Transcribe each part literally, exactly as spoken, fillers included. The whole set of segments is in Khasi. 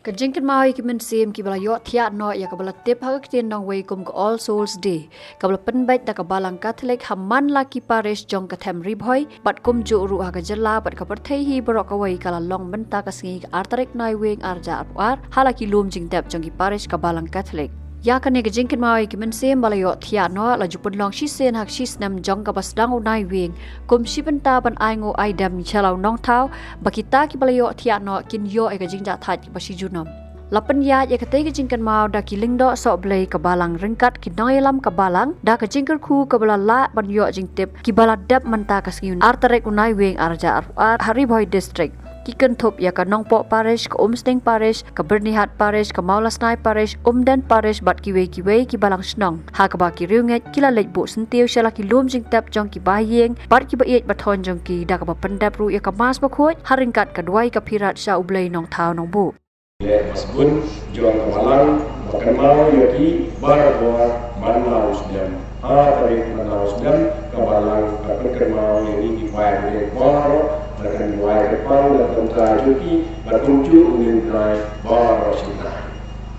Ka jingkynmaw ïa ki mynsiem kiba la ïoh thiah noh ïa kaba la tip ha ka ktien nongwei kum ka All Souls Day, kaba la pynbeit da ka Balang Katholik ha man la ki parish jong ka them Ri Bhoi bad kumjuh ruh ha ka jylla bad ka pyrthei hi baroh kawei, ka la long mynta ka sngi ka ar tarik Naiwieng ar hajar arphew ar ha la ki lum jingtep jong ki parish ka Balang Katholik. Ïa kane ka jingkynmaw ïa ki mynsiem ba la ïoh thiah noh la ju pynlong shisien ha ka shi snem jong kaba sdang u Naiwieng, kum shi bynta ban ai nguh ai dem sha la u nongthaw, ba kita kiba la ïoh thiah noh kin ïoh ïa ka jingjahthait kaba shi junom. La pynïaid ïa katei ka jingkynmaw da ki lyngdoh sohblei ka Balang ryngkat ki nongïalam ka Balang, da ka jingkyrkhu kaba la lah ban ïoh jingtip kiba la dep mynta ka sngi ar tarik u Naiwieng ar hajar arphew ar ha Ri Bhoi District. Ki kynthup ïa ka Nongpoh Parish, ka Umsning Parish, ka Byrnihat Parish, ka Mawlasnai Parish, Umden Parish bad kiwei kiwei ki Balang shnong, ha kaba ki riewngeit ki la leit buh syntiew sha la ki lum jingtep jong ki bahaïing bad ki baieit bathon jong ki, da kaba pyndep ruh ïa ka Mass bakhuid ha ryngkat ka duwai ka phirat sha U Blei Nongthaw Nongbuh. Leh ba sbun jong ka Balang ba kynmaw ïa ki barabor man la u snem. Ha tarik man la u snem ka Balang ka pynkynmaw ïa ngi ki paid baieit baroh, ba kan duwai kyrpang na ka bynta jong ki, ba kumjuh u Blei baroh shi bnai.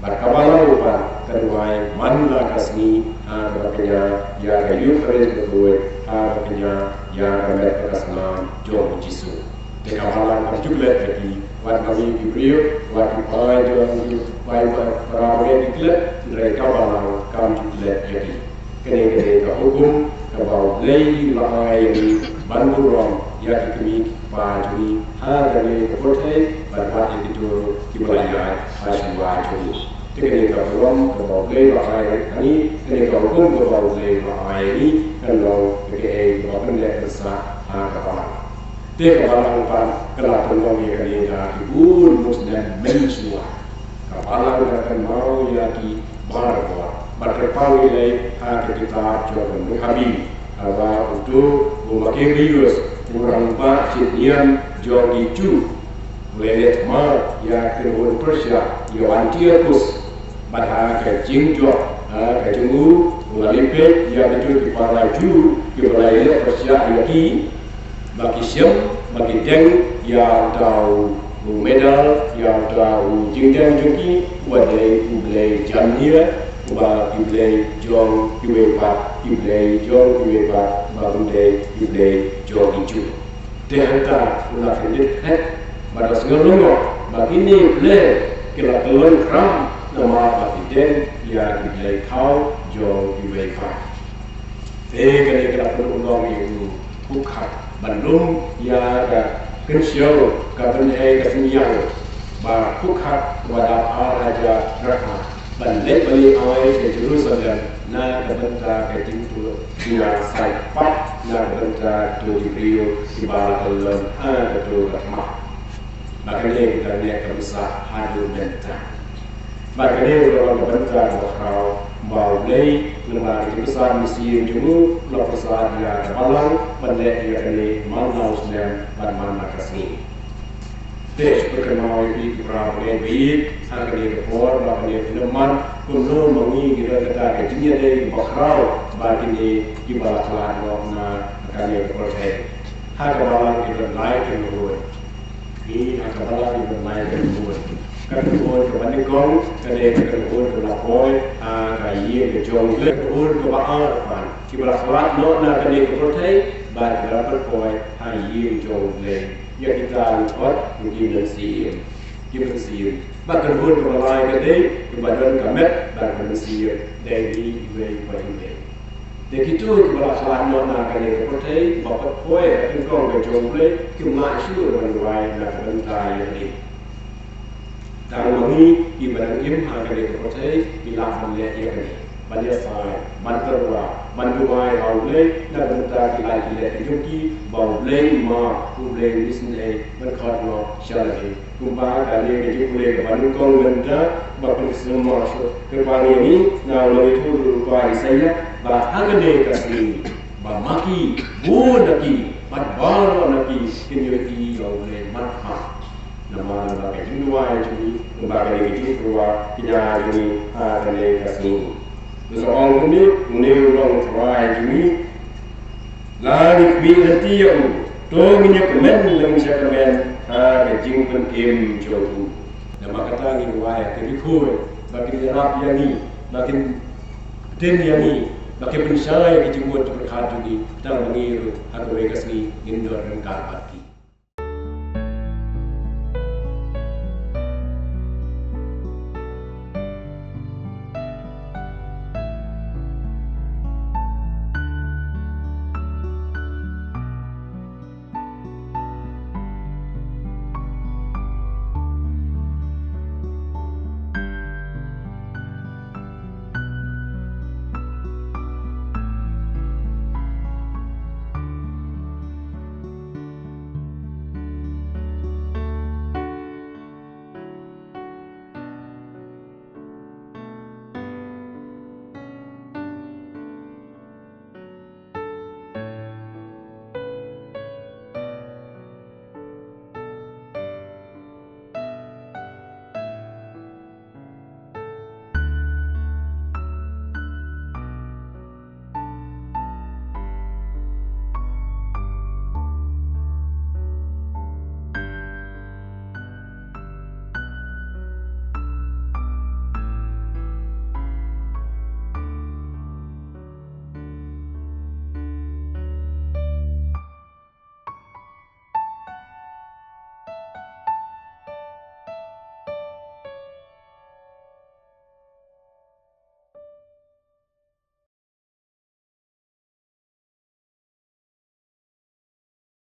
Bad ka Balang ruh pat ka duwai man la ka sngi ha kaba kñia ïa ka Eucharist bakhuid, ha kaba kñia ïa ka met bad ka snam jong u Jisu. Te ka Balang kam ju klet ïa ki, wat ma ngi ki briew, wat ki paid jong ki, paid ba, para bangeit ki klet, hynrei ka Balang kam ju klet ïa ki. Kane ka dei ka hukum kaba U Blei u la ai ïa ngi ban burom ïa ki kmie ki kpa jong ngi ha kane ka pyrthei, bad wat ïa kito ruh kiba la ïaid ha shuwa jong ngi. Te kane ka burom kaba U Blei u la ai ïa ngi, kane ka hukum kaba U Blei u la ai ïa ngi, kan long kaei kaba pynleh pynsah ha ka Balang. Te ka Balang pat ka la pynlong ïa kane da ki bun bun snem mynshuwa. Ka Balang ka kynmaw ïa ki barabor. Bad kyrpang ïa lei ha ka kitab jong ka Mukhabi, ha ba uto u Makarius u rangbah shitniam jong ki Jiw u la leh thma ïa ka kynhun Persia, ïa u Antiochus. Bad ha ka jingjop, ha ka jong u, u la leh peit ïa kito ki para Jiw kiba la ïaleh pyrshah ïa ki, ba ki shem, ba ki deng ïa uta u medal, ïa uta u jingdeng jong ki, uba dei u blei Janir, uba ki blei jong kiwei pat ki blei jong kiwei pat, ba un dei ki blei jong ki Jiw. Te hangta u la kyndit heh, bad u la sngew lyngngoh ba kine blei ki la kyllon khram namar ba ki deng ïa ki blei thaw jong kiwei pat. Te kane ka la pynlong ïa u Pukhat ban lum ïa ka kynshew, ka pynheh ka synñiang, ba Pukhat uba dap ar hajar drachma ban leit ban ïa ai sha Jerusalem na ka bynta ka jingpynïaid sait pap na ka bynta kito ki briew kiba la kyllon ha kato ka thma. Ba kane ka dei ka bynta haduh mynta. Ba kane ka dei ka bynta kaba khraw ba U Blei, namar ka jingpyrsad mynsiem jong u, u la pyrsad ïa ka Balang ban leh ïa kane man la u snem bad man la ka sngi. Te shu pynkynmaw ïa phi ki para bangeit ba ïeit ha kane ka por, ba kane ka pynlong kumno ma ngi ngi don kata ka jingïadei kaba khraw bad kine kiba la khlad noh na kane ka pyrthei. Ha ka Balang ki don lai kynhun. Ngi ha ka Balang ki don lai kynhun. Ka kynhun kaba nyngkong ka dei ka kynhun kaba la poi ha ka ïing ka jong U Blei. Ka kynhun kaba ar pat kiba la khlad noh na kane ka pyrthei bad kiba la poi ha ïing jong U Blei. Ïa kita ki dei ki mynsiem, ki mynsiem. Bad ka kynhun kaba lai ka dei kiba don ka met bad ka mynsiem, dei ngi iwei pa iwei. Dei kito kiba la khlad noh na kane ka pyrthei, ba pat poi ha ka nyngkong ka jong U Blei, kim lah shuh ban duwai na ka bynta ïa kane. Tang ma ngi kiba dang im ha kane ka pyrthei ngi lah ban leh ïa kane, ban ïasai, ban tyrwa, ban duwai ha U Blei na ka bynta ki lait ki leh ki jong ki, ba U Blei ma, U Blei un isynei ban khot noh sha lade. Kumba kane ka jingpule kaba nyngkong mynta ba pynslem ma shu kyrpang ïa ngi na u nongïathuh u Isaiah, ba ha kane ka sngi ba ma ki, bun na ki bad baroh na ki kin ïohi ïa U Blei markhmat. Namar ba ka jingduwai jong ngi, kumba kane ka jingpyrwa kñia jong ngi ha kane ka sngi. Ngi sa ong kumne, une u long u Trai jong ngi. Lada ngi khmih lynti ïa u, to ngin ïa kmen lem sha kmen ha ka jingpynim jong u. Namar kata ngi duwai ïa ki riewkhuid ba kin ïarap ïa ngi, ba kin pdiang ïa ngi, ba kin pynshai ïa ki jingmut jingpyrkhat jong ngi, tang ba ngi ruh ha kawei ka sngi ngin don ryngkat bad ki.